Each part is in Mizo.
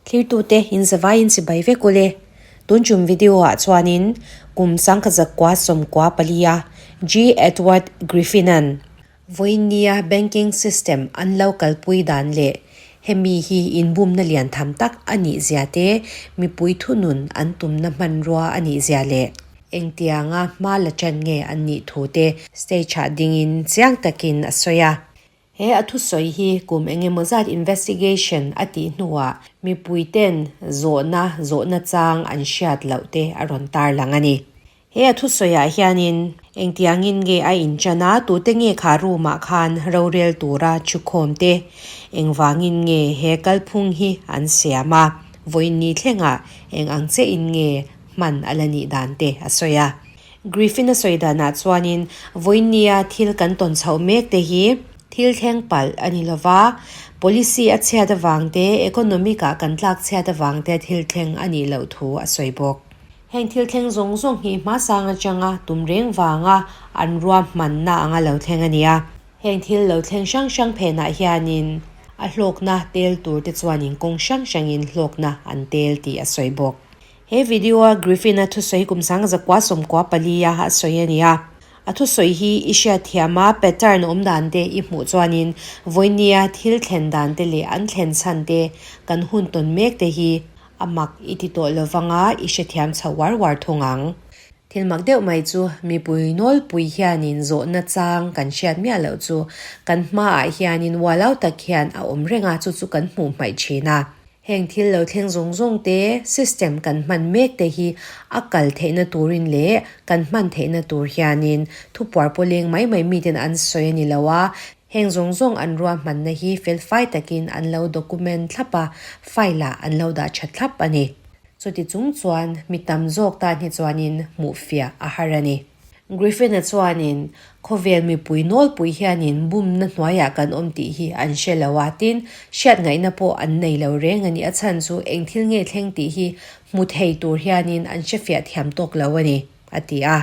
Thlirtute in zavaiin chibai vek ule. Tun tum video ah chuanin kum sangkazakua sawmkua palia G. Edward Griffin-a'n Vawinia banking system an lo kalpui dan leh hemi hi inbumna lian tham tak a nih zia te, mipui thunun an tumna hmanrua a nih zia leh engtianga hma la ṭan nge an nih thu te stage ah dingin chiang takin a sawi a. He a thusawi hi kum engemaw zat investigation a tih hnuah mipui ten zawhna zawhna chang an hriat loh te a rawn tarlang a ni. He a thusawiah hianin engtiangin nge a inchan a, tute nge kha room-ah khan rorel tura thukhawm te, engvangin nge he kalphung hi an siam a, vawiin thlengah eng ang chiahin nge hman a la nih dan te a sawi a. Griffin a sawi danah chuanin vawiin thil kan tawn chhoh mek te hi thil thleng palh a ni lova, policy a chhiat avang te, economic-ah kan tlak chhiat avang te thil thleng a nih loh thu a sawi bawk. Heng thil thleng zawng zawng hi hmasang atanga tum reng vanga an ruahmanna anga lo thleng a ni a. Heng thil lo thleng hrang hrang phenah hianin a hlawkna tel tur te chuanin kawng hrang hrangin hlawkna an tel tih a sawi bawk. He video-a Griffin-a thusawi kum sangzakua 14 a a sawi a ni a. A thusawi hi i hriatthiam a, pattern awm dan te i hmuh chuanin vawinia thil thlen dan te leh an thlen chhan te kan hun tawn mek te hi A mak i ti tawh lo vanga i hrethiam chho uar uar thung ang. Thil mak deuh mai chu mipui nawlpui hianin zawhna chang kan hriat miah loh chu kan hmaah hianin ualau tak hian a awm reng a, chu chu kan hmuh hmaih thin a. Heng thil lo thleng zawng zawng te, system kan hman mek te hi a kal theihna turin leh kan hman theihna tur hianin thupuar pawleng mai mai miten an sawi a ni lo a, Heng zawng zawng an ruahmanna hi felfai takin an lo document thlap a, file-ah an lo dah tha thlap a ni. Chuti chung chuan mi tam zawk tan hi chuanin hmuhfiah a har a ni. Griffin-a chuanin, Khawvel mipui nawlpui hianin bumna hnuaiah kan awm tih hi an hre lo a, tin, hriat ngaihna pawh an nei lo reng a ni. A chhan chu eng thil nge thleng tih hi hmu thei tur hianin an hrefiah thiam tawk lo a ni, a ti a.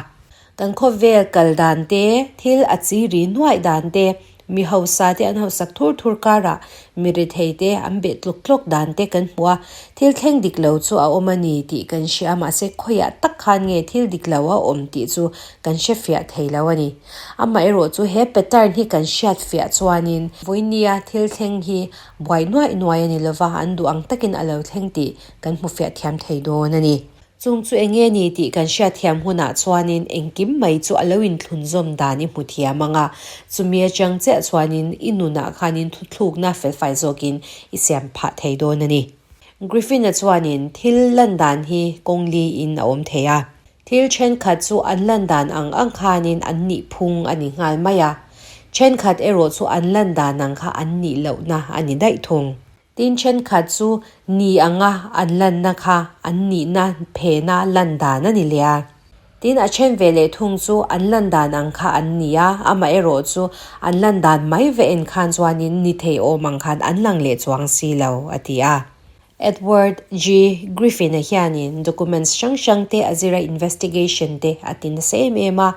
Kan khawvel kal dan te, thil a chi ri nuaih dan te, mi hausa te an hausak thur thur karah mi rethei te an beh tluk tluk dan te kan hmu a, thil thleng dik lo chu a awm a ni tih kan hria a, mahse khawiah tak khan nge thil dik lo a awm tih chu kan hre fiah thei lo a ni. Amaherawh chu he pattern hi kan hriat fiah chuanin vawinia thil thleng hi buai nuaih nuaih a ni lova, an duh ang takin a lo thleng tih kan hmu fiah thiam thei dawn a ni. Chung chu eng nge ni tih kan hriatthiam hunah chuanin engkim mai chu a lo inthlunzawm dan i hmu thiam ang a, chumi atang chiah chuanin i nunah khanin thuthlukna felfai zawkin i siam phah thei dawn a ni. Griffin-a chuanin thil lan dan hi kawng liin a awm thei a. Thil thenkhat chu an lan dan ang ang khanin an nih phung a ni nghal mai a, thenkhat erawh chu an lan dan ang kha an nih lohna a ni daih thung. Tin thenkhat chu ni anga an lanna kha an nihna phena lan dan a ni leh a. Tin a then ve leh thung chu an lan dan ang kha an ni a, amaherawh chu an lan dan mai ve en khan chuanin ni thei awm ang khan an lang leh chuang si lo, a ti a. Edward G. Griffin-a hianin documents hrang hrang te a zira investigation te a ti nasa em em a.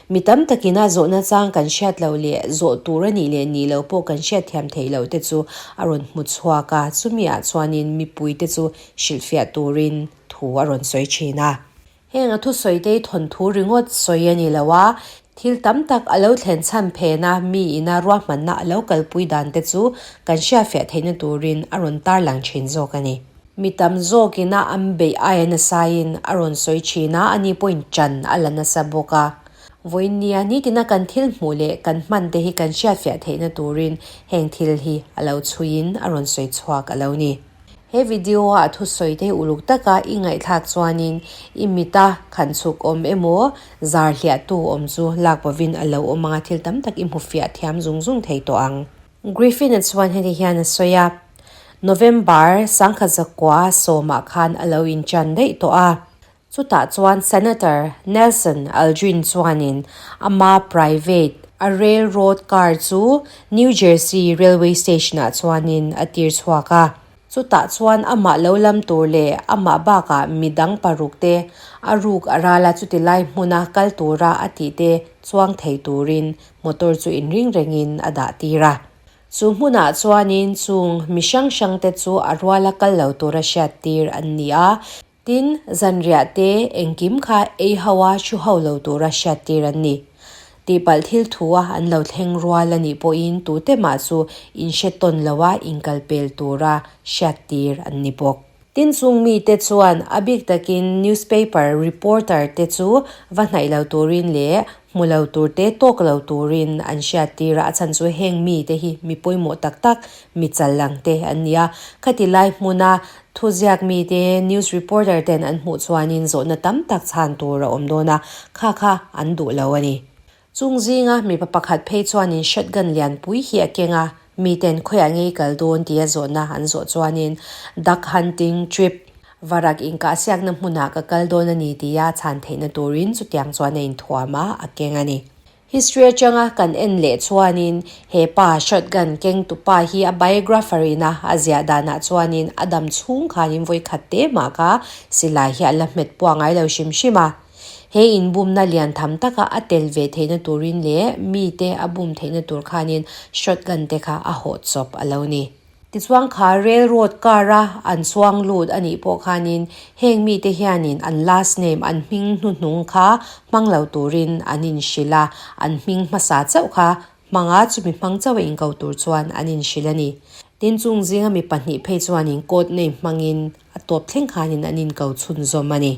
Mi tam takin a zawhna chang kan hriat loh leh zawh tur a nih leh nih loh pawh kan hriat thiam theih loh te chu a rawn hmu chhuak a, chumiah chuanin mipuite chu hrilhfiah turin thu a rawn sawi thin a. Heng a thusawi te hi thawnthu ringawt sawi a ni lo a, thil tam tak a lo thlen chhan phen a, mi ina ruahmanna a lo kalpui dan te chu kan hriatfiah theihna turin a rawn tarlang thin zawk a ni. Mi tam zawkin a an beih aia nasain a rawn sawi thin a, ani pawhin ṭan a la nasa bawk a. Vawiinnia nitina kan thil hmuh leh kan hman te hi kan hriatfiah theihna turin heng thil hi a lo chhuiin a rawn sawi chhuak a lo ni. He video-a a thusawi te hi uluk taka i ngaihthlak chuanin i mita khan chhuk awm emaw zar hliahtu awm chu lak bovin a lo awm anga thil tam tak i hmu fiah thiam zung zung thei tawh ang. Griffin-a chuan heti hian a sawi a, November sangkhat zakua sawmah khan a lo inchan daih tawh a. Chutah chuan Senator Nelson Aldrin chuanin ama private a railroad car chu New Jersey railway station-ah chuanin a tir chhuak a. Chutah chuan amah lo lam tur leh amah bakah midang paruk te a ruk a ral a, chuti lai hmuna kal tura a tih te chuang thei turin motor chu inring rengin a dah tir a. Chu hmunah chuanin chung mi hrang hrangte chu a ruala kal lo tura hriat tir an ni a. Tin, zanriah te engkim kha ei ho a thu ho lo tura hriat tir an ni. Tihpalh thil thu a an lo thleng rual a nih pawhin tute mah chu inhre tawn lo a inkalpel tura hriat tir an ni bawk. Tin chung mite chuan a bik takin newspaper reporter te chu va hnaih lo turin leh hmu lo tur te tawk lo turin an hriat tir a, a chhan chu heng mite hi mi pawimawh tak tak mi chal lang te an ni a. Khati lai hmuna thuziak mite news reporter ten an hmuh chuanin zawhna tam tak chhan tur a awm dawn a, kha kha an duh lo a ni. Chung zinga mipa pakhat phei chuanin shotgun lianpui hi a keng a, miten khawiah ngei kal dawn tia zawhna an zawh chuanin duck hunting trip, varak inkahsiakna hmunah ka kal dawn a ni tia chhan theihna turin chutiang chuan a inthuam a, a keng a ni. History atanga kan en leh chuanin he pa shotgun kengtu pa hi a biographer ina a ziah danah chuanin a dam chhung khanin vawikhat te mah kha silai hi a la hmet pawh a ngai lo hrim hrim a. He inbumna lian tham taka a tel ve theihna turin leh mite a bum theihna tur khanin shotgun te kha a hawh chawp a lo ni. Tichuan kha railroad car a an chuang lut a nih pawh khanin heng mite hianin an last name an hming hnuhnung kha hmang lo turin an inhrilh a, an hming hmasa chauh kha hmanga chumi hmang chauh a inko tur chuan an inhrilh a ni. Tin chung zinga mi pahnih phei chuanin code name hmangin a tawp thleng khanin an inko chhunzawm a ni.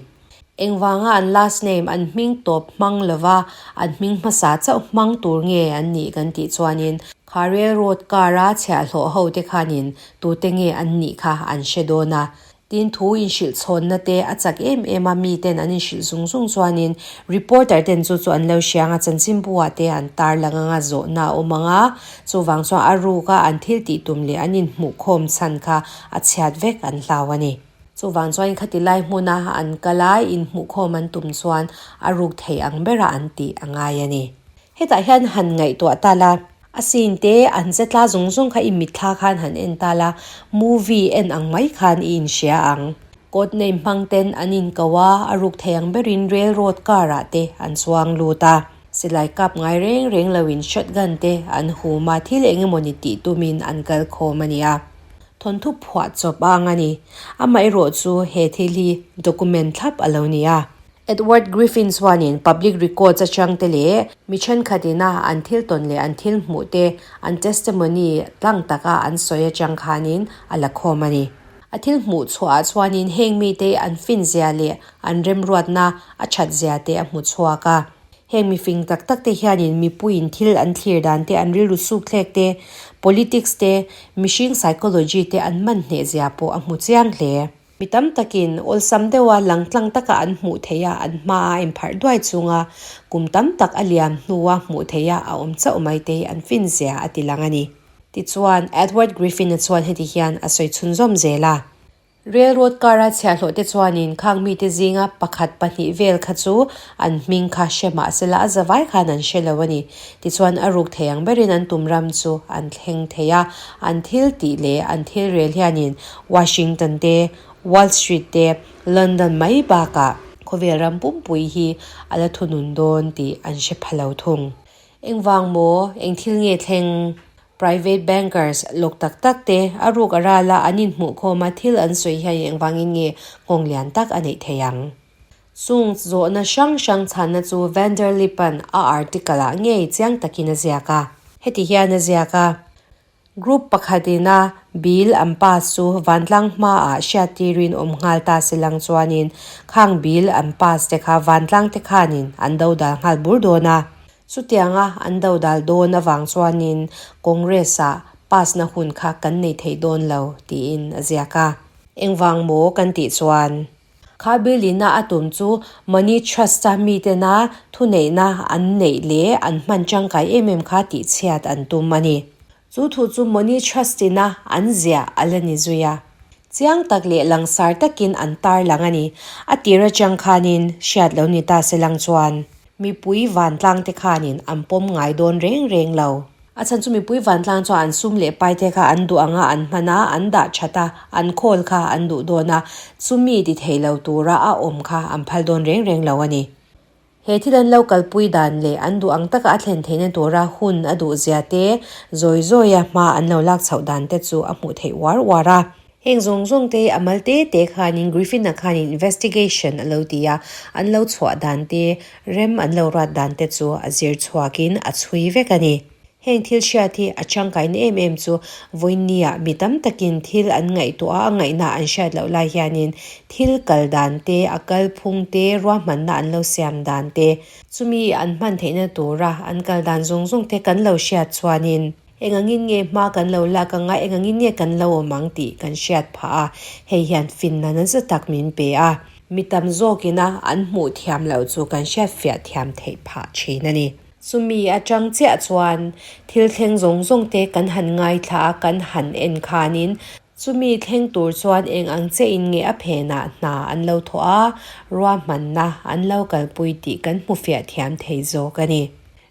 Engvanga an last name an hming tawp hmang lova an hming hmasa chauh hmang tur nge an nih kan tih chuanin kha railroad car a chhiahhlawh ho te khanin tute nge an nih kha an hre dawn a. Tin thu inhrilh chhawnna te a chak em em a miten an inhrilh zung zung chuanin reporter ten chu chu an lo hriang a chanchinbu ah te an tar lang anga zawhna a awm ang a chuvang chuan a ruk a an thil tih tum leh an inhmuhkhawm chhan kha a chhiat vek an hlau a ni. Chuvang chuan khati lai hmuna an kal a, inhmuhkhawm an tum chuan a ruk thei ang bera an tih a ngai a ni. Hetah hian han ngaihtuah ta la, a scene te an che tla zung zung kha i mitthla khan han en ta la, movie en ang mai khan i inhria ang. Code name hmang ten an inko a, a ruk thei ang berin railroad car ah te an chuang lut a. Silai kap ngai reng reng loin shotgun te an hum a, thil eng emawni tih tumin an kal khawm a nia. Thawnthu phuah chawp ang a ni. Amaherawh chu he thil hi document thlap a lo ni a. Edward Griffin chuanin public records atang te leh mi thenkhat ina an thil tawn leh an thil hmuh te an testimony tlang taka an sawi atang khanin a la khawm a ni. A thil hmuh chhuah ah chuanin heng mite an fin zia leh an remruatna a that zia te a hmu chhuak a. Heng mifing tak tak te hianin mipuiin thil an thlir dan te, an rilru suk thlek te, politics te, mihring psychology te an man hneh zia pawh a hmu chiang hle. Mi tam takin awlsam deuha langtlang taka an hmuh theih a, an hmaa a inpharh duai chunga kum tam tak a liam hnua hmuh theih a a awm chauh mai te hi an fin zia a ti lang a ni. Tichuan, Edward Griffin-a chuan heti hian a sawi chhunzawm zel a. Railroad car a chhiahhlawh te chuanin khang mite zinga pakhat pahnih vel kha chu an hming kha hre mah sela a zavai khan an hre lo a ni. Tichuan a ruk thei ang berin an tum ram chu an thleng thei a, an thil tih leh an thil rel hianin Washington te, Wall Street te, London mai bakah khawvel ram pumpui hi a la thunun dawn tih an hre pha lo thung. Engvang maw? Eng thil nge thleng? Private bankers lawk tak tak te a ruk a ral a, an inhmuhkhawm a, thil an sawi hian engvangin nge nghawng lian tak a neih thei ang? Chung zawhna hrang hrang chhanna chu Van der Lipp-a'n a article-ah ngei chiang takin a ziak a. Heti hian a ziak a, Group pakhatin a bill an pass chu vantlang hmaah hriattirin awm nghal ta se lang chuanin khang bill an pass te kha vantlang te khanin an dodal nghal bur dawn a. Chutianga an dodal dawn avang chuanin Congress-ah pass-na hun kha kan nei thei dawn lo tiin a ziak a. Engvang maw kan tih chuan kha bill-ina a tum chu Money Trust-a mitena thuneihna an neih leh an hman tangkai em em kha tihchhiat an tum a ni. Chu thu chu Money Trust-ina an ziah a la ni zui a. Chiang tak leh langsar takin an tarlang a ni. A tir atang khanin hriat lo ni ta se lang chuan. Mipui vantlang te khanin an pawm ngai dawn reng reng lo. A chhan chu mipui vantlang chuan an sum leh pai te kha an duh anga an hman a, an dah that a, an khawl kha an duh dawn a, chumi ti thei lo tura a awm kha an phal dawn reng reng lo a ni. He thil an lo kalpui dan leh an duh ang taka a thlen theihna tura hun a duh zia te, zawi zawia hma an lo lak chhoh dan te chu a hmuh theih uar uar a. Heng zawng zawng te a mal te te khanin Griffin-a khanin investigation a lo ti a, an lo chhuah dan te, rem an lo ruat dan te chu a zir chhuakin a chhui vek a ni. Heng thil hriat hi a tangkaina em em chu vawiinnia mi tam takin thil an ngaihtuah a, a ngaihna an hriat loh lai hianin thil kal dan te, a kalphung te, ruahmanna an lo siam dan te, chumi an hman theihna tura an kal dan zawng zawng te kan lo hriat chuanin eng angin nge hma kan lo lak anga, eng angin nge kan lo awm ang tih kan hriat phah a, hei hian finna nasa tak min pe a, mi tam zawkina an hmuh thiam loh chu kan hriat fiah thiam theih phah thin a ni. Chumi atang chiah chuan thil thleng zawng zawng te kan han ngaithla a, kan han en khanin chumi thleng tur chuan eng ang che in nge a phenah hna an lo thawh a, ruahmanna an lo kalpui tih kan hmu fiah thiam thei zawk a ni.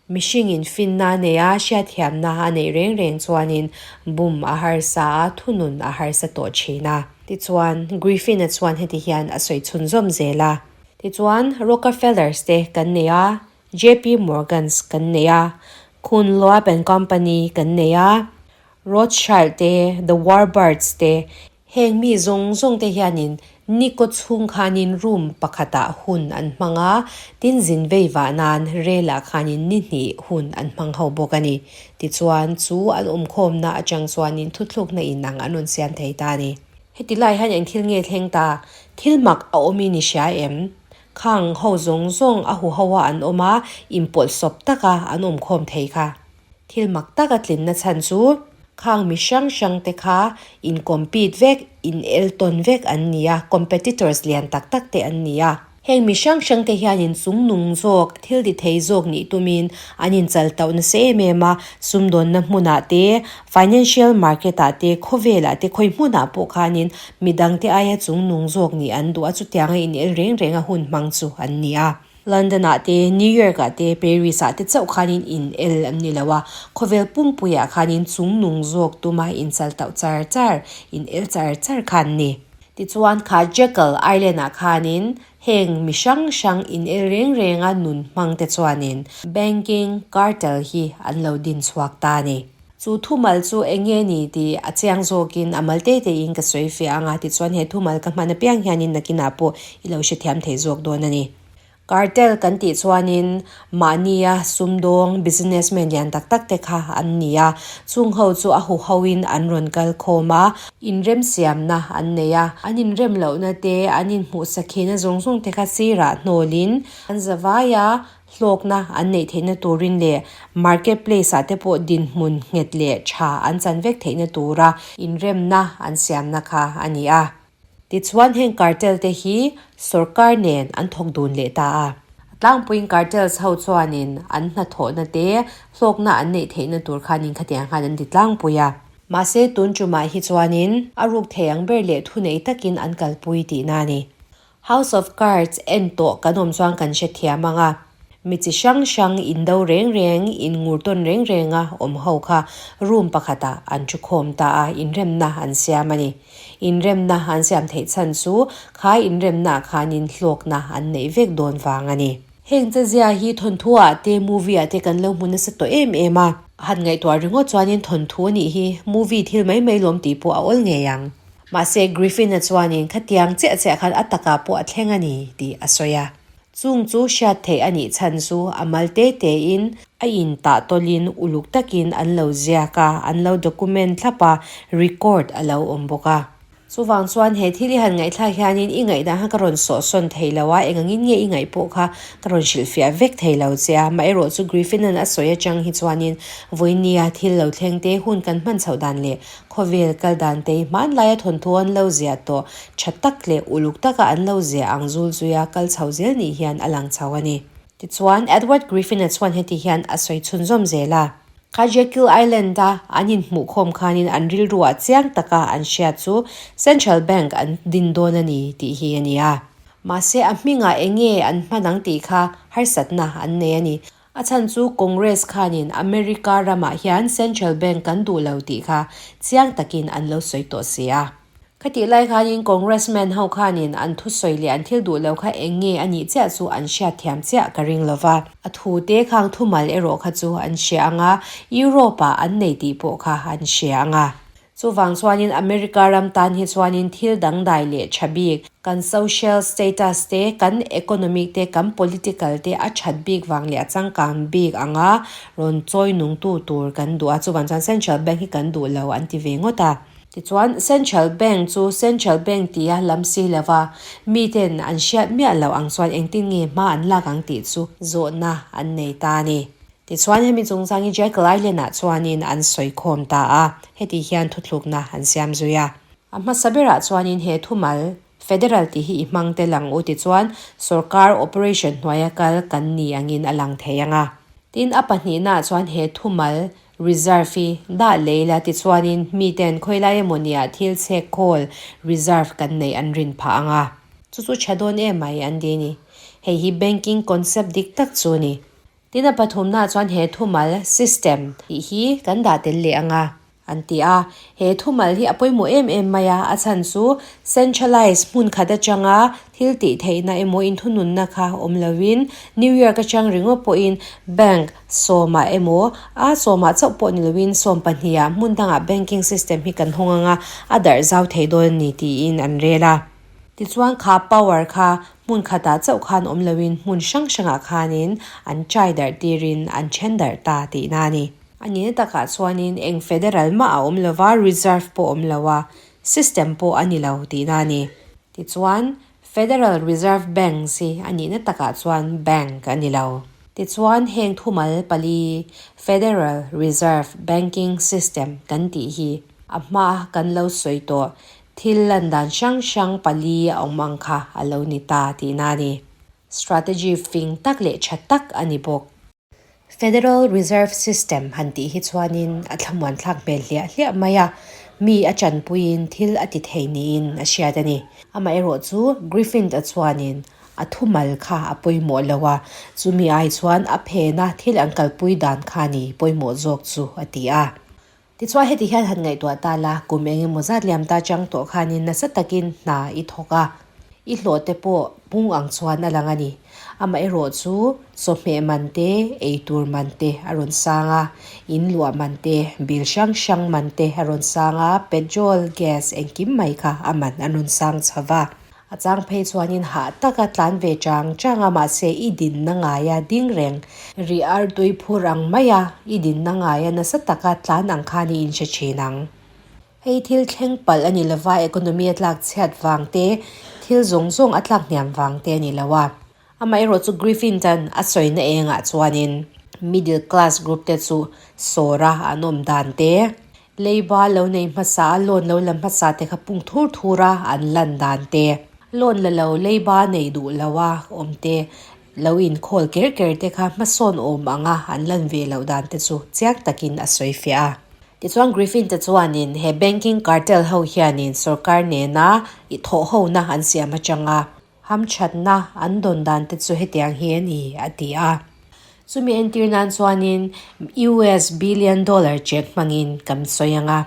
Mihring in finna a nei a, hriatthiamna a neih reng reng chuanin bum a harsa a, thunun a harsa tawh thin a. Tichuan, Griffin-a chuan heti hian a sawi chhunzawm zel a. Tichuan, Rockefellers te kan nei a, JP Morgans kan nei a, Kuhn Loeb and Company kan nei a, Rothschild te, The Warbirds te, heng mi zawng zawng te hianin Nico chhung khanin room pakhatah hun an hmang a, tin zin vei vah nan relah khanin ni hnih hun an hmang ho bawk a ni. Tichuan, chu an awmkhawmna atang chuanin thuthlukna inang an rawn siam thei ta a ni. Heti lai hian eng thil nge thleng ta? Thil mak a awmin i hria em? Khang ho zawng zawng a hu ho a an awm a, inpawlh sawp taka an awm khawm thei kha. Thil mak taka tlinna chhan chu khang mi hrang hrang te kha in compete vek, in el tawn vek an ni a, competitors lian tak tak te an ni a. Heng mi hrang hrang te hian in chung nung zawk, thil ti thei zawk nih tumin an inchal tauh nasa em em a, sumdawnna hmunah te, financial market ah te, khawvelah te, khawi hmunah pawh khanin Midangte aia chung nung zawk nih an duh a, chutianga inel reng reng a hun hmang chu an ni a. London-ah te, New York-ah te, Paris-ah te chauh khanin inel an ni lo a, khawvel pumpuiah khanin chung nung zawk tuma inchal tauh char char, inel char char kha an ni. Tichuan kha Jekyll Island-ah khanin heng mi hrang hrang inel reng renga nun hmang te chuanin banking cartel hi an lo din chhuak ta a ni. Chu thumal chu eng nge ni tih a chiang zawkin a mal te tein ka sawi fiah ang a, tichuan he thumal ka hman apiang hianin nakinah pawh i lo hrethiam thei zawk dawn a ni. Cartel kan tih chuanin mahnia sumdawng businessman lian tak tak te kha an ni a, chung ho chu a huhoin an rawn kal khawm a, inremsiamna an nei a, an inrem lohna te, an inhmuhsakhina zawng zawng te kha sirah hnawlin an zavai a, Hlawkna an neih theihna turin leh market place ah te pawh dinhmun nghet leh tha an chan vek theihna tura inremna an siamna kha a ni a. Tichuan heng cartel te hi sorkar nen an thawk dun leh ta a. A tlangpuiin cartels ho chuanin an hnathawhna te hlawkna an neih theihna tur khanin khatiang khan an ti tlangpui a. Mahse tun tumah hi chuanin a ruk thei ang ber leh thunei takin an kalpui tihna a ni. House of Cards en tawh kan awm chuan kan hre thiam ang a, mi chi hrang hrang indo reng reng, inngur tawn reng renga awm ho kha room pakhatah an thu khawm ta a, inremna an siam a ni. Inremna an siam theih chhan chu kha inremnaah khanin hlawkna an neih vek dawn vang a ni. Heng chezia hi thawnthu ah te movie ah te kan lo hmu nasa tawh em em a, han ngaihtuah ringawt chuanin thawnthu a nih hi movie thil mai mai lawm tih pawh a awl ngei ang. Mahse Griffin-a chuanin khatiang chiah chiah khan a takah pawh a thleng a ni tih a sawi a. Chung chu hriat theih a nih chhan chu a mal te tein a intah tawlhin uluk takin an lo ziak a, an lo document thlap a, record a lo awm bawk a. Chuvang chuan he thil i han ngaihthlak hianin i ngaihdan kha ka rawn sawhsawn thei lo a, eng angin nge i ngaih pawh kha ka rawn hrilhfiah vek thei lo che a. Maherawhchu Griffin-a'n a sawi atang hi chuanin vawinia thil lo thleng te hun kan hman chhoh dan leh Khawvel kal dan te hi hmanlaia thawnthu an lo ziah tawh tha tak leh uluk taka an lo ziah ang zul zuia kal chho zel nih hian a lang chho a ni. Tichuan, Edward Griffin-a chuan heti hian a sawi chhunzawm zel a. Kha Jekyll Island-a an inhmuhkhawm khanin an rilruah chiang taka an hriat chu Central Bank an din dawn a ni tih hi a ni a. Mahse, a hmingah eng nge an hman ang tih kha harsatna an nei a ni. A chhan chu Congress khanin America ramah hian Central Bank kan duh lo tih kha chiang takin an lo sawi tawh si a. Khatih lai khanin Congressman ho khanin an thusawi leh an thil duh lo kha eng nge a nih chiah chu an hriat thiam chiah ka ring lo va. A thu te khang thumal erawh kha chu an hria ang a, Europe-ah an nei tih pawh kha an hria ang a. Chuvang chuanin America ram tan hi chuanin thil dangdai leh tha bik, kan social status te, kan economic te, kan political te a that bik vang leh a changkang bik anga rawn chawi nungtu tur kan duh a, chuvang chuan Central Bank hi kan duh lo an ti ve ngawt a. Tichuan Central Bank chu Central Bank tia lam si lova miten an hriat miah loh ang chuan engtin nge hma an lak ang tih chu zawhna an nei ta a ni. Tichuan hemi chungchang hi Jekyll Island ah chuanin an sawi khawm ta a, heti hian thuthlukna an siam zui a. A hmasa berah chuanin he thumal Federal tih hi i hmang tel ang u tichuan sorkar operation hnuaia kal kan ni angin a lang thei ang a. Tin a pahnihnaah chuan he thumal Reserve hi dah lei la tichuanin miten khawilai emaw nia thil chhek khawl reserve kan neih an rin phah ang a. Chu chu tha dawn em mai an ti a ni. Hei hi banking concept dik tak chu a ni. Tin a pathumnaah chuan he thumal, system, tih hi kan dah tel leh ang a, an ti a. He thumal hi a pawimawh em em mai a, a chhan chu centralize hmun khat atanga thil tih theihna emaw inthununna kha awm loin New York atang ringawt pawhin bank sawmah emaw a sawmah chauh pawh ni loin sawm pahnihah hmun dangah banking system hi kan hawng ang a, a darh zau thei dawn a ni tiin an rel a. Tichuan kha power kha hmun khatah chauh khan awm loin hmun hrang hrangah khanin an chai darh tirin an then darh ta tihna a ni. A nihna takah chuanin eng federal mah a awm lova, reserve pawh awm lo a, system pawh a ni lo tihna a ni. Tichuan Federal Reserve Banks hi a nihna takah chuan bank a ni lo. Tichuan heng thumal pali Federal Reserve Banking System kan tih hi a hma kan lo sawi tawh Thil lan dan hrang hrang pali a awm ang kha a lo ni ta tihna a ni. Strategy fing tak leh tha tak a ni bawk. Federal Reserve System han tih hi chuanin a thlamuan thlak hmel hliah hliah mai a, mi a tanpuiin thil a ti thei niin a hriat a ni. Amaherawh chu Griffin-a chuanin a thumal kha a pawimawh lo a, chumi ai chuan a phena thil an kalpui dan kha ni pawimawh zawk chu a ti a. Tichuan heti hian han ngaihtuah ta la, kum eng emaw zat liam ta chang tawh khanin nasa takin hna i thawk a, i hlawh te pawh pung ang chuan a lang a ni. Amaherawh chu chawhmeh man te, eitur man te a rawn sang a, in luah man te, bill hrang hrang man te a rawn sang a, petrol, gas engkim mai kha a man an rawn sang chho va. A chang phei chuanin hah taka tlan ve chang chang a, mahse i dinna ngaia ding reng ri ar tui phur ang maia i dinna ngaia nasa taka tlan ang khan i inhre thin ang. Hei thil thleng palh a ni lova, economy a tlak chhiat vang te, thil zawng zawng a tlak hniam vang te a ni lo a. Amaherawh chu Griffin tan a sawina engah chuanin middle class group te chu sawra an awm dan te, leiba lo nei hmasa a loan lo la hmasa te kha pung thur thur a an lan dan te, loan la lo leiba nei duh lo a awm te, lo inkhawl ker ker te kha hmasawn awm anga an lan ve loh dan te chu chiang takin a sawi fiah a. Tichuan Griffin te chuanin he banking cartel ho hianin sorkar nena i thawhhona an siam atanga Hamthatna an dawn dan te chu hetiang hi a ni, a ti a. Chumi entir nan chuanin US billion dollar check hmangin kan sawi ang a.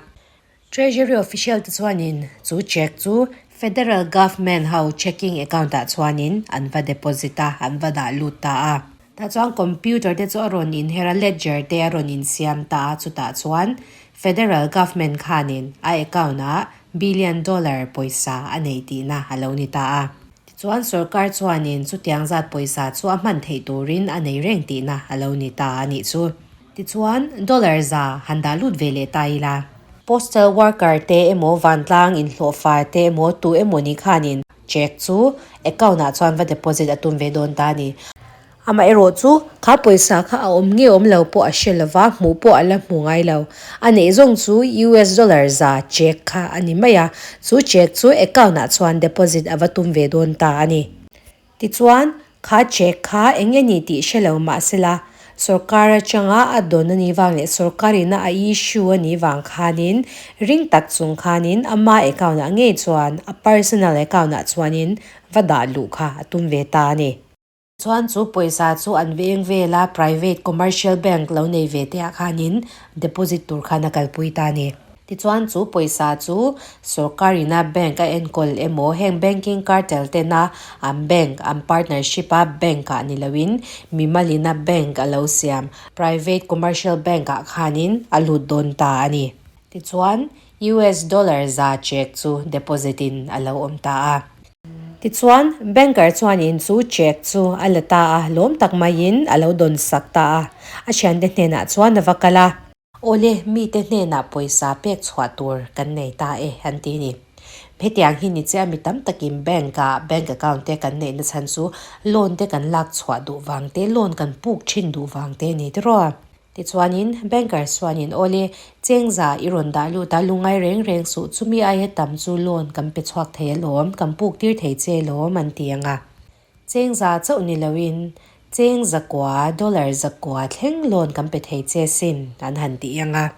Treasury official te chuanin chu check chu Federal Government ho checking account ah chuanin an va deposit a, an va dah lut ta a. Tah chuan computer te chu a rawn inher a, ledger te a rawn insiam ta a, chutah chuan Federal Government khanin a account ah billion dollar pawisa a nei tihna a lo ni ta a. Tichuan sorkar chuanin chutiang zat pawisa chu a hman theih turin a nei reng tihna a lo ni ta a nih chu. Tichuan dollar za han dah lut ve leh ta ila. Postal worker te emaw vantlang inhlawhfa te emaw tu emaw ni khanin Check chu account ah chuan va deposit a tum ve dawn ta a ni. Amaherawh chu kha pawisa kha a awm nge awm lo pawh a hre lova, hmuh pawh a la hmu ngai lo. A neih zawng chu US dollar za check kha a ni mai a, chu check chu account ah chuan deposit a va tum ve dawn ta a ni. Tichuan, kha check kha eng nge ni tih hre lo mahsela, Sorkar atanga a dawn a nih vang leh sorkar ina a issue a nih vang khanin ring tak chung khanin ama account ah ngei chuan a personal account ah chuanin va dah luh kha a tum ve ta a ni. Chuan chu pawisa chu an veng vela private commercial bank lo nei ve te ah khanin deposit tur khan a kalpui ta a ni. Tichuan chu pawisa chu sorkar ina bank a enkawl emaw heng banking cartel tena an bank an partnership a bank ah ni loin mimal ina bank a lo siam private commercial bank ah khanin a lut dawn ta a ni. Tichuan US dollar za check chu deposit in a lo awm ta a. Tichuan banker chuanin chu check chu a la ta a, lawm tak maiin a lo dawn sak ta a, a thiante hnenah chuan a va kal a. Awle, mite hnenah pawisa pek chhuah tur kan nei ta e, an ti ni. Hetiang hi ni che a mi tam takin bank ah bank account te kan neihna chhan chu loan te kan lak chhuah duh vang te, loan kan puk thin duh vang te ni tiraw. Tichuanin banker chuanin awle, chengza i rawn dah lut a, lungai reng reng suh, chumi aia tam chu loan kan pe chhuak thei alawm, kan puk tir thei che alawm an ti ang a. Chengza chauh ni loin cheng zakua, dollar zakua thleng loan kan pe thei che sin an han ti ang a.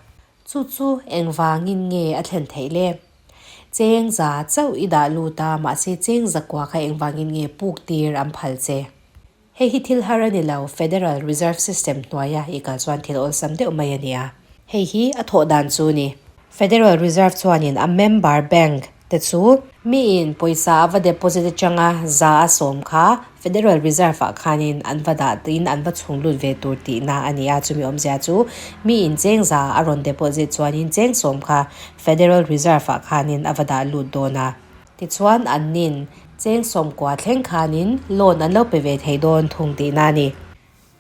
Chu chu engvangin nge a thlen theih le? Chengza chauh i dah lut a, mahse cheng zakua kha engvangin nge puk tir an phal che? Hei hi thil har a ni lo, Federal Reserve System hnuaia i kal chuan thil awlsam deuh mai a nia. Hei hi a thawh dan chu ni. Federal Reserve chuanin a member bank te chu miin pawisa a va deposit atanga za a sawm kha Federal Reserve ah khanin an va dah tiin an va chhung lut ve tur tihna a ni a, chumi awmzia chu miin cheng za a rawn deposit chuanin cheng sawm kha Federal Reserve ah khanin a va dah lut dawn a. Tichuan annin cheng sawmkua thleng khanin loan an lo pe ve thei dawn thung tihna a ni.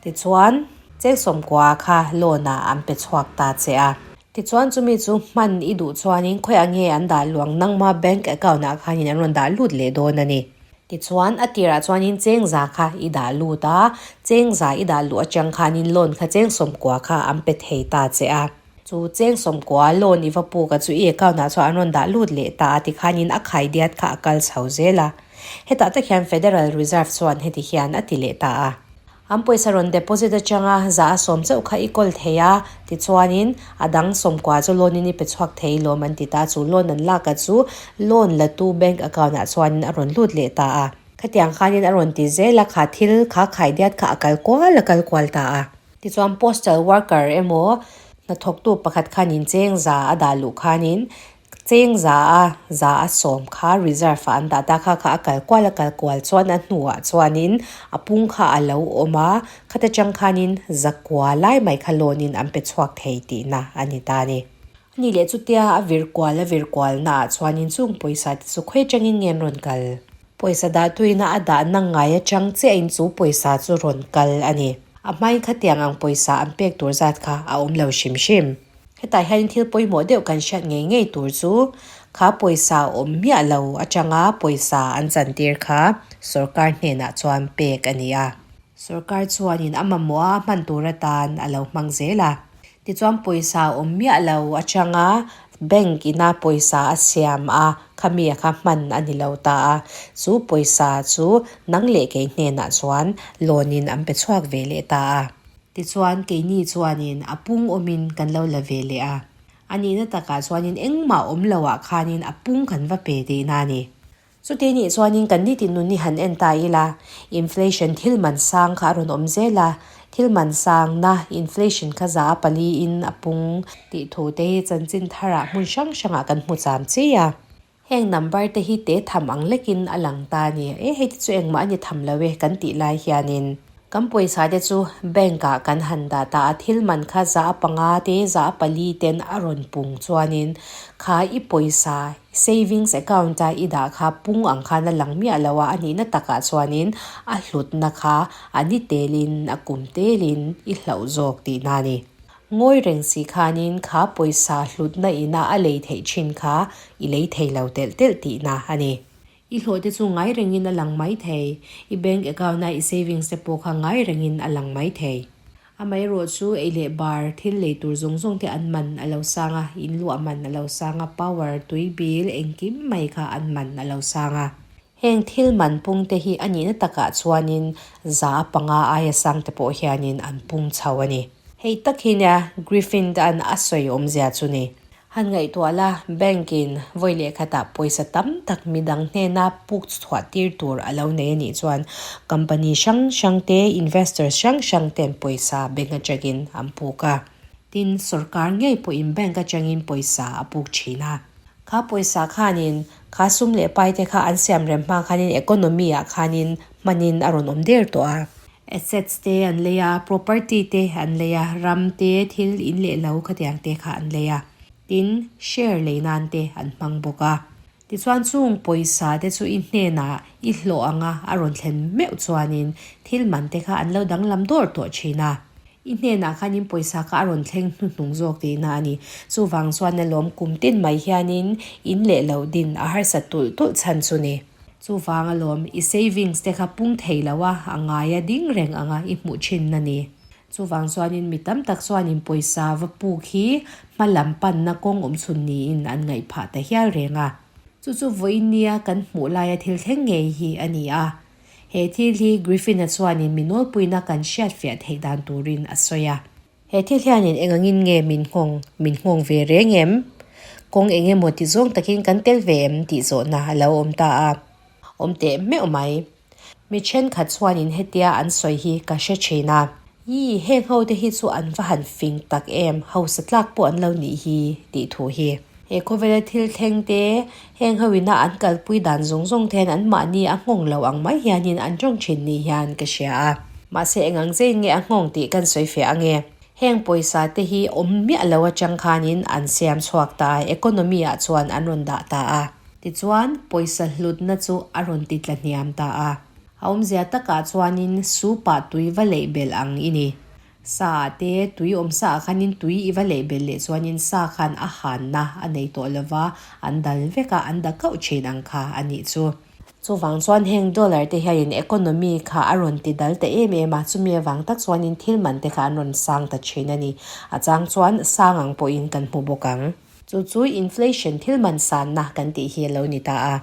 Tichuan, cheng sawmkua kha loan ah an pe chhuak ta che a. Tichuan chumi chu hman i duh chuanin khawiah nge an dah luang nangma bank account ah khanin an rawn dah lut leh dawn a ni. Tichuan, a tirah chuanin cheng za kha i dah lut a, cheng za i dah luh atang khanin loan kha cheng sawmkua kha an pe thei ta che a. Chu cheng sawmkua loan i va puk a chu i account ah chuan an rawn dah lut leh ta a tikhanin a khaidiat kha a kal chho zel a. Hetah tak hian Federal Reserve chuan heti hian a ti leh ta a. An pawisa rawn deposit atanga za a sawm chauh kha i kawl thei a, tichuanin a dang sawmkua chu loan in i pe chhuak thei lawm an ti ta. Chu loan an lak a chu loan la tu bank account ah chuanin a rawn lut leh ta a. Khatiang khanin a rawn ti zel a, kha thil kha khaidiat kha a kal kual a kal kual ta a. Tichuan postal worker emaw hnathawktu pakhat khanin cheng za a dah luh khanin Cheng za a za a sawm kha reserve ah an dah ta kha kha a kal kual a kal kual chuan a hnuah chuanin a pung kha a lo awm a, khata chang khanin zakua lai mai kha loan in an pe chhuak thei tihna a ni ta a ni. Ani leh chutia a vir kual a vir kual naah chuanin chung pawisa te chu khawi atangin nge an rawn kal? Pawisa dah tuina a dahna ngai atang chiahin chu pawisa chu rawn kal a ni. A hmain khatiang ang pawisa an pek tur zat kha a awm lo hrim hrim. Hetah hian thil pawimawh deuh kan hriat ngei ngei tur chu kha pawisa awm miah lo atanga pawisa an chantir kha sorkar hnenah chuan pek a ni a. Sorkar chuanin a mamawh a hman tur atan a lo hmang zel a. Tichuan pawisa awm miah lo atanga bank ina pawisa a siam a, khami a kha hman a ni lo ta a. Chu pawisa chu nang leh kei hnenah chuan loan in an pe chhuak ve leh ta a. Tichuan, keini chuanin a pung awmin kan lo la ve leh a. A nihna takah chuanin engmah awm loah khanin a pung kan va pe tihna a ni. Chutih nih chuanin kan nitin nun hi han en ta ila, inflation thil man sang kha a rawn awm zel a, thil man sangna inflation kha za a paliin a pung tih thu te hi chanchin tharah hmun hrang hrangah kan hmu cham chi a. Heng number te hi te tham ang lekin a lang ta a ni. E hei te chu engmah a ni tham lo e kan tih lai hianin kan pawisa te chu bank ah kan han dah ta a, thil man kha za a panga te za a pali ten a rawn pung chuanin kha i pawisa savings account a i dah kha pung ang khan a lang miah lo a, a nihna takah chuanin a hlutna kha a ni telin a kum telin i hlauh zawk tihna a ni. Ngawi reng si khanin kha pawisa hlutna ina a lei theih thin kha i lei thei lo telh telh tihna a ni. I hlawh te chu ngai rengin a lang mai thei, i bank account a i savings te pawh kha ngai rengin a lang mai thei. Amaherawh chu ei leh bar thil lei tur zawng zawng te an man a lo sang a, in luah man a lo sang a, power, tui bill, engkim mai kha an man a lo sang a. Heng thil man pung te hi a nihna takah chuanin za panga aia sang te pawh hianin an pung chho a ni. Hei tak hi nia Griffin an a sawi awmzia chu ni. Han ngaihtuah la, bank in vawi leh khatah pawisa tam tak midang hnena puk chhuah tir tur a lo nei a nih chuan company hrang hrang te, investors hrang hrang ten pawisa bank atangin an puk a. Tin, sorkar ngei pawhin bank atangin pawisa a puk thin a. Kha pawisa khanin kha sum leh pai te kha an siam rem hma khanin economy ah khanin hmanin a rawn awm der tawh a. Assets te an lei a, property te an lei a, ram te, thil in leh lo khatiang te kha an lei a. Tin, share lei nan te an hmang bawk a. Tichuan chung pawisa te chu i hnenah i hlawh anga a rawn thlen meuh chuanin thil man te kha an lo danglam dawr tawh thin a. I hnenah khanin pawisa kha a rawn thleng hnuhnung zawk tihna a ni. Chuvang chuan a lawm kum tin mai hianin in leh lo din a harsat tulh tulh chhan chu ni. Chuvang a lawm i savings te kha pung thei lo a, a ngai a ding reng anga i hmuh thin a ni. Chuvang chuanin mi tam tak chuanin pawisa va puk hi hma lam panna kawng awm chhun niin an ngaih phah ta hial reng a. Chu chu vawiin nia kan hmuh laia thil thleng ngei hi a ni a. He thil hi Griffin-a chuanin mi nawlpuina kan hriatfiah theih dan turin a sawi a. He thil hianin engangin nge min nghawng, min nghawng ve reng em? Kawng eng emaw ti zawng takin kan tel ve em tih zawhna a lo awm ta a. Awm teh meuh mai. Mi thenkhat chuanin hetia an sawi hi ka hre thin a. Ii, heng ho te hi chu an va han fing tak em, hausa tlak pawh an lo nih hi tih thu hi. He khawvela thil thleng te, heng ho ina an kalpui dan zawng zawng te hian an mahni a nghawng lo ang mai hianin an tawng thin ni hian ka hria a. Mahse eng ang zein nge a nghawng tih kan sawi fiah ange. Heng pawisa te hi awm miah lo atang khanin an siam chhuak ta a, economy ah chuan an rawn dah ta a. Tichuan pawisa hlutna chu a rawn ti tla hniam ta a. A awmzia takah chuanin soup ah tui va leih belh ang i ni. Sa ah te tui awm sa ah khanin tui i va leih belh leh chuanin sa khan a hanna a nei tawh lova, an dal vek a, an da kauh thin ang kha a nih chu. Chuvang chuan heng dollar te hianin economy kha a rawn ti dal ta em em a, chumi avang tak chuanin thil man te kha an rawn sang ta thin a ni. A chang chuan sang ang pawhin kan hmu bawk ang. Chu chu inflation thil man sanna kan tih hi a lo ni ta a.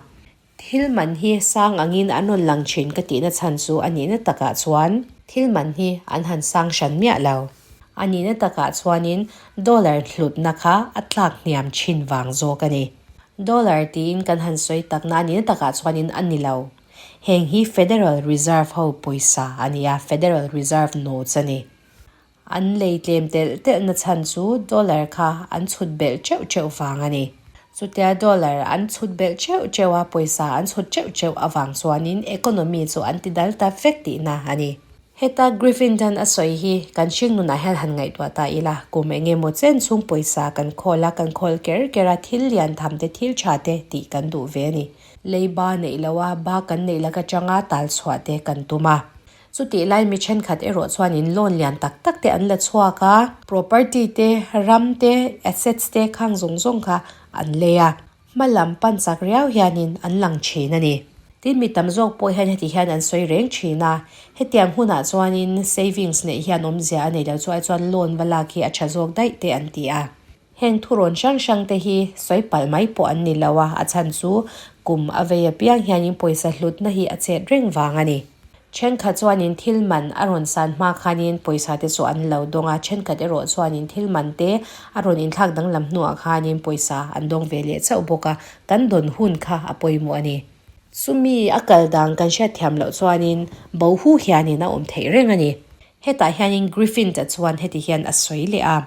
Thil man hi sang angin an rawn lang thin ka tihna chhan chu a nihna takah chuan thil man hi an han sang hran miah lo. A nihna takah chuanin dollar hlutna kha a tlak hniam thin vang zawk a ni. Dollar tiin kan han sawi takna a nihna takah chuanin a ni lo. Heng hi Federal Reserve ho pawisa a ni a, Federal Reserve notes a ni. An lei tlem telh telhna chhan chu dollar kha an chhut belh teuh teuh vang a ni. Chutia dollar an chhut belh teuh teuh a, pawisa an chhut teuh teuh avang chuanin economy chu an ti dal ta vek tihna a ni. Heta Griffin dan a sawi hi kan hringnunah hian han ngaihtuah ta ila, kum eng emaw chen chhung pawisa kan khawl a, kan khawl ker ker a, thil lian tham te, thil tha te tih kan duh ve a ni. Lei ba neih loh a, ba kan neih lak atanga tal chhuah te kan tum a. Chutih lai mi thenkhat erawh chuanin loan lian tak tak te an la chhuak a. Property te, ram te, assets te khang zawng zawng kha an lei a. Hma lam pan chak riau hianin an lang thin a ni. Tin mi tam zawk pawh hian heti hian an sawi reng thin a. Hetiang hunah chuanin savings neih hian awmzia a nei lo chu ai chuan loan va lak hi a tha zawk daih te an ti a. Heng thurawn hrang hrang te hi sawi palh mai pawh an ni lo a, a chhan chu kum a vei apiang hianin pawisa hlutna hi a chet reng vang a ni. Thenkhat chuanin thil man a rawn san hma khanin pawisa te chu an lo dawng a, thenkhat erawh chuanin thil man te a rawn inthlak danglam hnuah khanin pawisa an dawng ve leh chauh bawk a, kan dawn hun kha a pawimawh a ni. Chumi a kal dan kan hriatthiam loh chuanin bo hu hianin a awm theih reng a ni. Hetah hianin Griffin ta chuan heti hian a sawi leh a.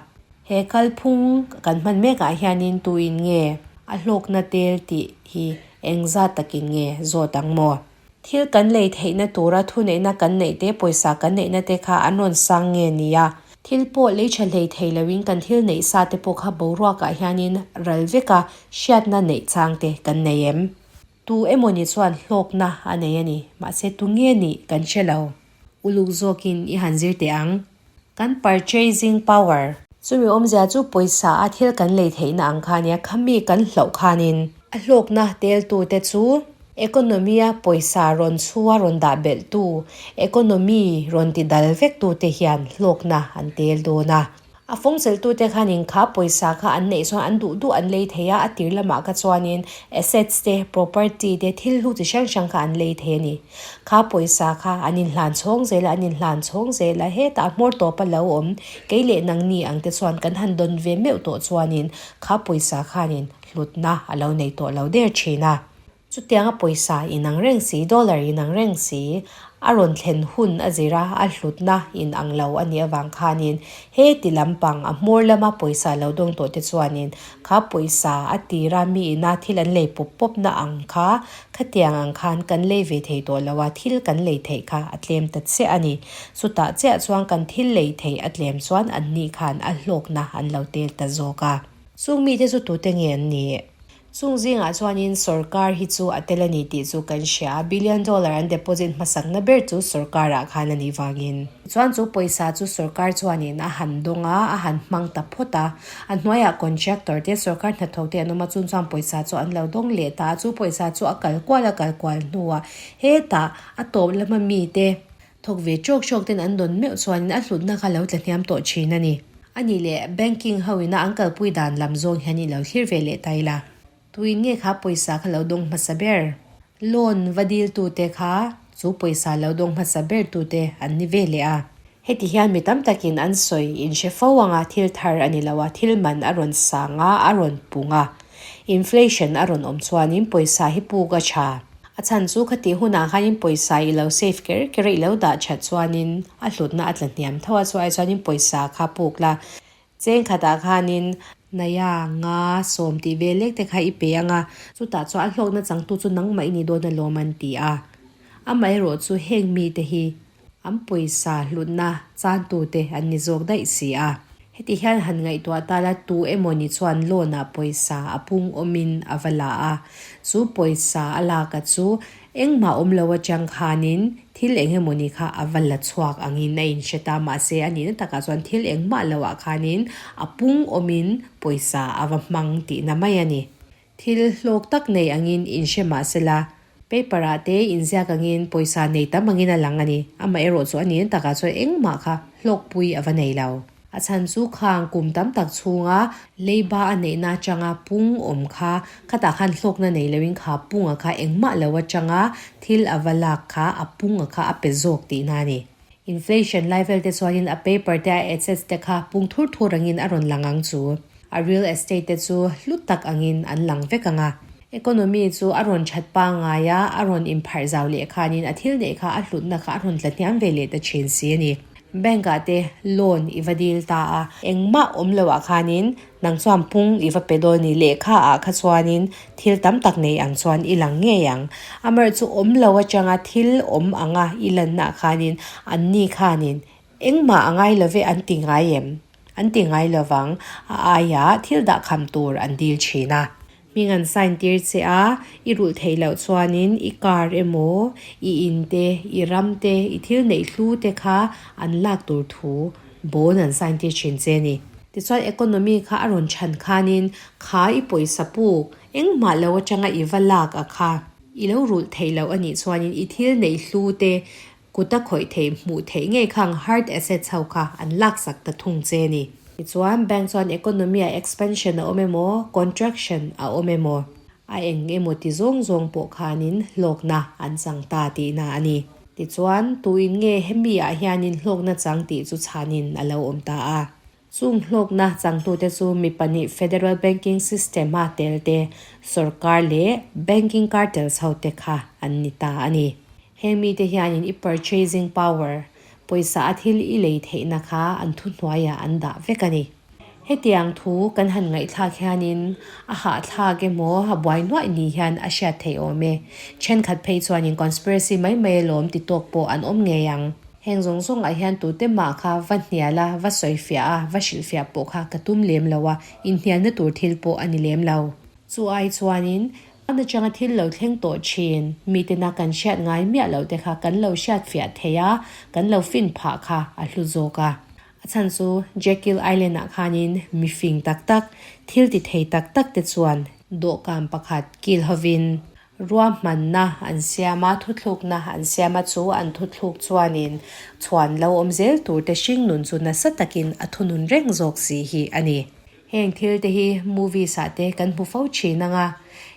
He kalphung kan hman mekah hianin tuin nge a hlawkna tel tih hi engzat takin nge zawt ang maw? Thil kan lei theihna tura thuneihna kan neih te, pawisa kan neihna te kha an rawn sang nge nia? Thil pawh lei tha hlei thei loin kan thil neih sa te pawh kha boruakah hianin ral veka hriatna neih chang te kan nei em? Tu emawni chuan hlawkna a nei a ni, mahse tu nge nih kan hre lo. Uluk zawkin i han zir teh ang. Kan purchasing power. Chumi awmzia chu pawisa a thil kan lei theihna ang kha ania, khami kan hloh khanin. A hlawkna teltute chu economy a pawisa rawn chhua rawn dah belhtu, economy rawn ti dal vektute hian hlawkna an tel dawn a. A fawngchelhtute khanin kha pawisa kha an neih chuan an duh duh an lei thei a, a tir lamah kha chuanin assets te, property te, thil hlu chi hrang hrang kha an lei thei a ni. Kha pawisa kha an inhlan chhawng zel a, an inhlan chhawng zel a, hetah hmawr tawp a lo awm, kei leh nangni ang te chuan kan han dawn ve meuh tawh chuanin kha pawisa khanin hlutna a lo nei tawh lo der thin a. Chutianga pawisa inang reng si, dollar inang reng si, A rawn thlen hun a zir a, a hlutna in ang lo a nih avang khanin he ti lampang a hmawr lama pawisa lo dawng tawh te chuanin kha pawisa a tira mi ina thil an lei pawp pawp na ang kha khatiang ang khan kan lei ve thei tawh lo a, thil kan lei theih kha a tlem ta chiah a ni. Chutah chiah chuan kan thil lei theih a tlem chuan an ni khan a hlawkna an lo tel ta zawk a. Chung mite chu tute nge an nih? Chung zingah chuanin sorkar hi chu a tel a ni tih chu kan hria a, billion dollar an deposit hmasakna ber chu sorkarah khan a nih vangin. Chuan chu pawisa chu sorkar chuanin a han dawng a, a han hmang ta phawt a. A hnuaiah contractor te, sorkar hnathawk te an awm a, chung chuan pawisa chu an lo dawng leh ta a, chu pawisa chu a kal kual a kal kual hnuah hetah a tawp lama mite Thawk ve trawk trawk ten an dawn meuh chuanin a hlutna kha lo tla hniam tawh thin a ni. A nih leh banking ho ina an kalpui dan lam zawng hian i lo thlir ve leh ta ila. Tuin nge kha pawisa kha lo dawng hmasa ber? Loan va dil tute kha chu pawisa lo dawng hmasa ber tute an ni ve leh a. Heti hian mi tam takin an sawi in hre fo anga thil thar a ni lo a, thil man a rawn sang a, a rawn pung a. Inflation a rawn awm chuanin pawisa hi puk a tha. A chhan chu khati hunah khanin pawisa i lo save ker ker a, i lo dah that chuanin a hlutna a tla hniam tho a, chu ai chuanin pawisa kha puk la. Cheng khatah khanin Naya, nga, sawm tih vel lek te kha i pe ang a, chutah chuan a hlawkna changtu chu nangmah i ni dawn alawm an ti a. Amaherawh chu heng mite hi An pawisa hlutna chantute an ni zawk daih si a. Heti hian han ngaihtuah ta la, tu emaw ni chuan loan ah pawisa a pung awmin a va la a. Chu pawisa a lak a chu engmah awm lo atang khanin thil eng emaw ni kha a va la chhuak angin a inhre ta. Mahse, a nihna takah chuan thil engmah lo ah khanin a pung awmin pawisa a va hmang tihna mai a ni. Thil hlawk tak nei angin inhre mah sela, paper ah te inziak angin pawisa nei tam angin a lang a ni. Amaherawh chu a nihna takah chuan engmah kha hlawkpui a va nei lo. A chhan chu khang kum tam tak chhunga leiba a neihna atanga pung awm kha khatah khan hlawkna nei loin kha punga kha engmah lo atanga thil a va lak kha a punga kha a pe zawk tihna a ni. Inflation lai vel te chuanin a paper te a assets te kha pung thur thur angin a rawn lang ang chu. A real estate te chu hlu tak angin an lang vek ang a. Economy chu a rawn that pangngai a, a rawn inpharh zau leh khanin a thil neih kha a hlutna kha a rawn tla hniam ve leh ta thin si a ni. Bank ah te loan i va dil ta a, engmah awm lo ah khanin nang chuan pung i va pe dawn ni, lehkha ah kha chuanin thil tam tak nei ang chuan i lang ngei ang. Amaherawhchu chu awm lo atanga thil awm anga i lanna ah khanin anni khanin Engmah a ngai love an ti ngai em? An ti ngai lovang, a aiah thil dahkham tur an dil thin a. Hming an sign tir che a, i rulh theih loh chuanin i car emaw, i in te, i ram te, i thil neih hlu te kha an lak tur thu bond an sign tir thin che a ni. Tichuan economy kha a rawn chhan khanin kha i pawisa puk engmah lo atanga i va lak a kha i lo rulh theih loh a nih chuanin i thil neih hlu te Kut a khawih theih hmuh theih ngei khang hard assets ho kha an laksak ta thung che ni. Tichuan bank chuan economy ah expansion a awm emaw, contraction a awm emaw, a eng emaw ti zawng zawng pawh khanin hlawkna an chang ta tihna a ni. Tichuan tuin nge hemi ah hianin hlawkna chang tih chu chhanin a lo awm ta a. Chung hlawkna changtute chu mi pahnih Federal Banking System a tel te, sorkar leh banking cartels ho te kha an ni ta a ni. Heng mite hianin i purchasing power, pawisa a thil i lei theihna kha an thuhnuaiah an dah vek a ni. Hetiang thu kan han ngaihthlak hianin a hahthlak emaw a buai nuaih ni hian a hriat theih awm e. Thenkhat phei chuanin conspiracy mai mai alawm ti tawk pawh an awm ngei ang. Heng zawng zawngah hian tute mah kha va hnial a, va sawifiah a, va hrilhfiah pawh kha ka tum lem lo a, inhnialna tur thil pawh a ni lem lo. Chu ai chuanin, a nachanga thil lo thleng tawh thin, mitena kan hriat ngai miah loh te kha kan lo hriatfiah thei a, kan lo fin phah kha a hlu zawk a. A chhan chu Jekyll Island-ah khanin mi fing tak tak, thil ti thei tak tak te chuan dawhkan pakhat kil hovin Ruahmanna an siam a, thuthlukna an siam a, chu an thuthluk chuanin chhuan lo awm zel turte hringnun chu nasa takin a thunun reng zawk si hi a ni. Heng thil te hi movies ah te kan hmu fo thin ang a,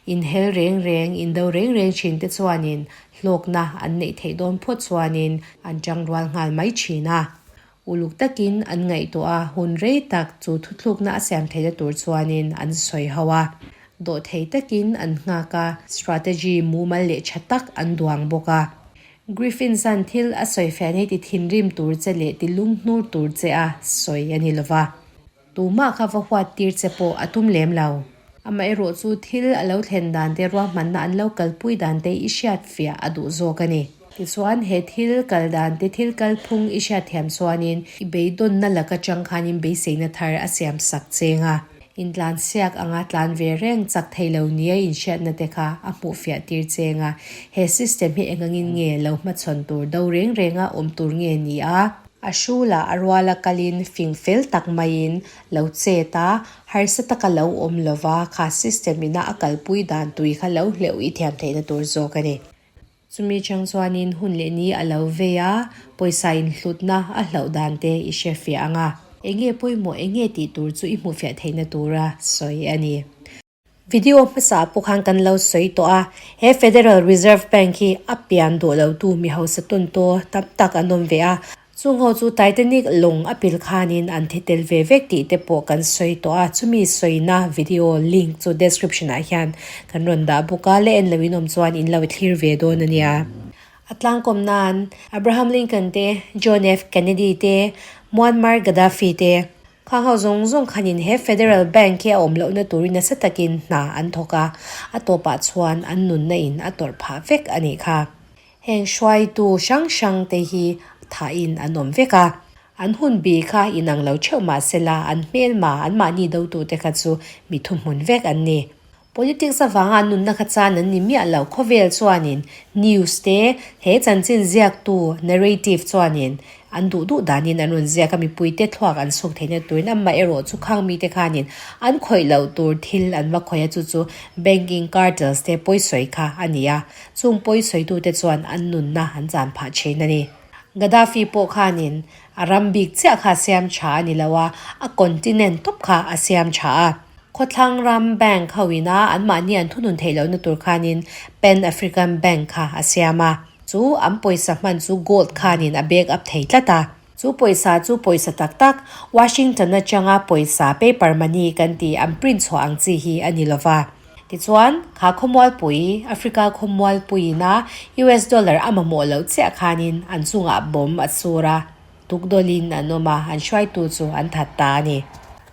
inhel reng reng, indo reng reng thin te chuanin hlawkna an neih theih dawn phawt chuanin an tangrual nghal mai thin a. Uluk takin an ngaihtuah a, hun rei tak chu thuthlukna a siam theihna tur chuanin an sawi ho a. Dawhthei takin an nghak a, strategy mumal leh tha tak an duang bawk a. Griffins-a'n thil a sawi fiah nei ti thinrim tur che leh ti lunghnur tur che a sawi a ni lova. Tumah kha va huat tir che pawh a tum lem lo. Amaherawh chu thil a lo thlen dan te ruahmanna an lo kalpui dan te i hriat fiah a duh zawk a ni. Tichuan he thil kal dan te thil kalphung i hriat thiam chuanin i beidawnna laka chang khanin beiseina thar a siam sak cheng a. Intlan siak anga tlan ve reng chak thei lo nia inhriatna te kha a hmuh fiah tir cheng a. He system hi engangin nge lo hmachhawn tur do reng renga awm tur nge ni a? A hrulah a ruala kalin fing fel tak maiin lo chet a, harsa taka lo awm lova kha system ina a kalpui dan tui kha lo hleuh i thiam theihna tur zawk a ni. Chumi chang chuanin hun leh ni a lo vei a, pawisa inhlutna a hlauh dan te i hre fiah ang a. Enge pawimawh enge tih tur chu i hmuhfiah theihna tura sawi a ni. Video hmasa pawh khan kan lo sawi tawh a, he Federal Reserve Bank hi a pian duh lo tu mi hausa tawn taw tam tak an awm ve a, chung ho chu Titanic lawng a pil khanin an thi tel ve vek tih te pawh kan sawi tawh a, chumi sawina video link chu description ah hian kan rawn dah bawk a, la en lo in awm chuan in lo thlir ve dawn a nia. A tlangkawm nan Abraham Lincoln te, John F Kennedy te, Muammar Gaddafi te, Khang ho zawng zawng khanin he Federal Bank hi a awm lohna turin nasa takin hna an thawk a, a tawpah chuan an nunna in a tawrh phah vek a nih kha. Heng hruaitu hrang hrang te hi thahin an awm vek a, an hun bi kha inang lo theuh mah sela an hmelma anmahni dotute kha chu mi thuhmun vek an ni. Politics avanga an nunna kha chan an ni miah lo. Khawvel chuanin news te, he chanchin ziaktu, narrative, chuanin an duh duh danin an rawn ziak a, mipuite thluak an suk theihna turin amah erawh chu khang mite khanin an khawih loh tur thil an va khawih a, chu chu banking cartels te pawisawi kha a ni a, chung pawisawitute chuan an nunna an chan phah thin a ni. Gaddafi pawh khanin a ram bik chiah kha a siam tha a ni lo a, a continent tawp kha a siam tha a. Khawthlang ram bank ho ina anmahni an thunun theih lohna tur khanin Pan African Bank kha a siam a. Chu an pawisa hman chu gold khanin a back up thei tlat a. Chu pawisa chu pawisa tak tak, Washington atanga pawisa paper money kan tih an print chhuah ang chi hi a ni lova. Tichuan, kha khawmualpui, Africa khawmualpuiina US dollar a mamawh loh chiah khanin an chungah bomb a sur a. Tukdawlin an awm a, an hruaitu chu an that ta a ni.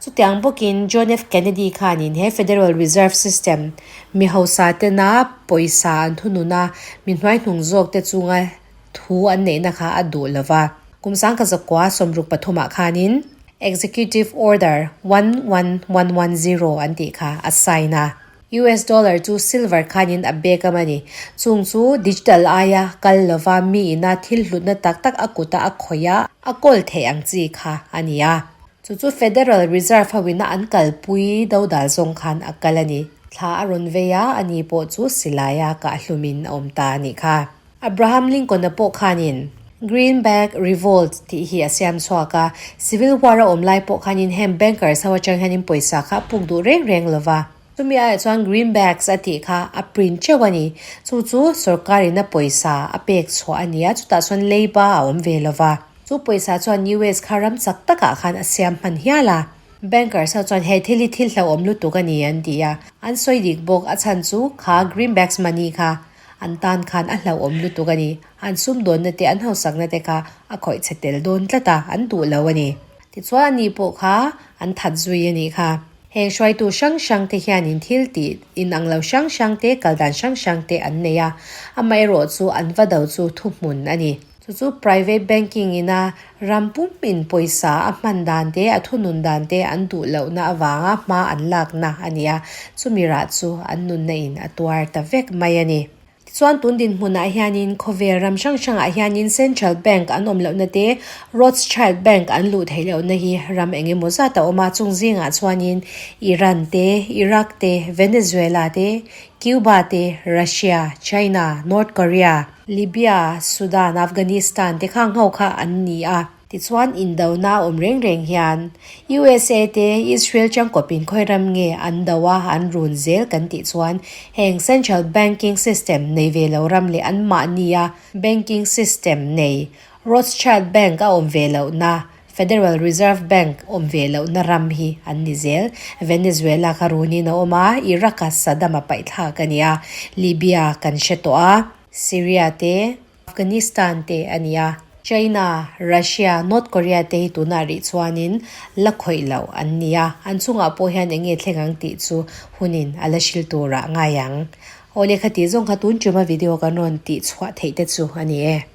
Chutiang bawkin John F. Kennedy khanin he Federal Reserve System mi hausa tena pawisa an thunun a, mi hnuaihnung zawkte chunga thu an neihna kha a duh lo va. Kum 1903 ah khanin Executive Order 11110 an tih kha a sign a. US dollar chu silver khanin a bek a ni. Chung chu digital aia kal lova mi ina thil hlutna tak tak a kuta a khawih a, a kawl theih ang chi kha a ni a. Chu chu Federal Reserve hoina an kalpui dodal zawng khan a kal a ni. Thla a rawn vei a, ani pawh chu silaia kahhlumin a awm ta a nih kha. Abraham Lincoln-a pawh khanin Greenback Revolt tih hi a siam chhuak a, Civil War a awm lai pawh khanin heng bankers ho atang hianin pawisa kha a puk duh reng reng lo va. Chumi aiah chuan Greenbacks a tih kha a print teuh a ni. Chu chu sorkarin a pawisa a pek chhuah a ni a, chutah chuan leiba a awm ve lo va. Chu pawisa chuan US kha ram chak takah khan a siam hman hial a. Bankers ho chuan he thil hi thil hlauhawm lutuk a ni an ti a, an sawi dik bawk. A chhan chu kha Greenbacks money kha An tan khan a hlauhawm lutuk a ni. An sumdawnna te, an hausakna te kha a khawih chhe tel dawn tlat a, an duh lo a ni. Tichuan ani pawh kha an that zui a nih kha. Heng hruaitu hrang hrang te hianin thil tih inang lo hrang hrang te, kal dan hrang hrang te an nei a. Amaherawh chu an va do chu thuhmun a ni. Chu chu private banking ina ram pumin pawisa a hman dan te, a thunun dan te an duh lohna avanga hma an lakna a ni a, chumi rah chu an nunna in a tuar ta vek mai a ni. Tichuan tun dinhmunah hianin khawvel ram hrang hrangah hianin Central Bank an awm lohna te, Rothschild Bank an luh theih lohna hi ram eng emaw zat a awm a, chung zingah chuanin Iran te, Iraq te, Venezuela te, Cuba te, Russia, China, North Korea, Libya, Sudan, Afghanistan te kha ngho kha an ni a. Tichuan indona awm reng reng hian USA te Israel changkawpin khawi ram nge an do a, an run zel kan tih chuan heng Central Banking System nei ve lo ram leh anmahni a banking system nei Rothschild Bank a awm ve lohna Federal Reserve Bank awm ve lohna ram hi an ni zel. Venezuela kha runin a awm a, Iraq-a Saddam a paihthlak a ni a, Libya kan hre tawh a, Syria te. Afghanistan te a ni a. China, Russia, North Korea te hi tunah rih chuanin la khawih loh an ni a, an chungah pawh hian eng nge thleng ang tih chu hunin a la hril turah ngai ang. Aw lehkha tih zawng kha tun tuma video kan rawn tih chhuah theih te chu a ni e.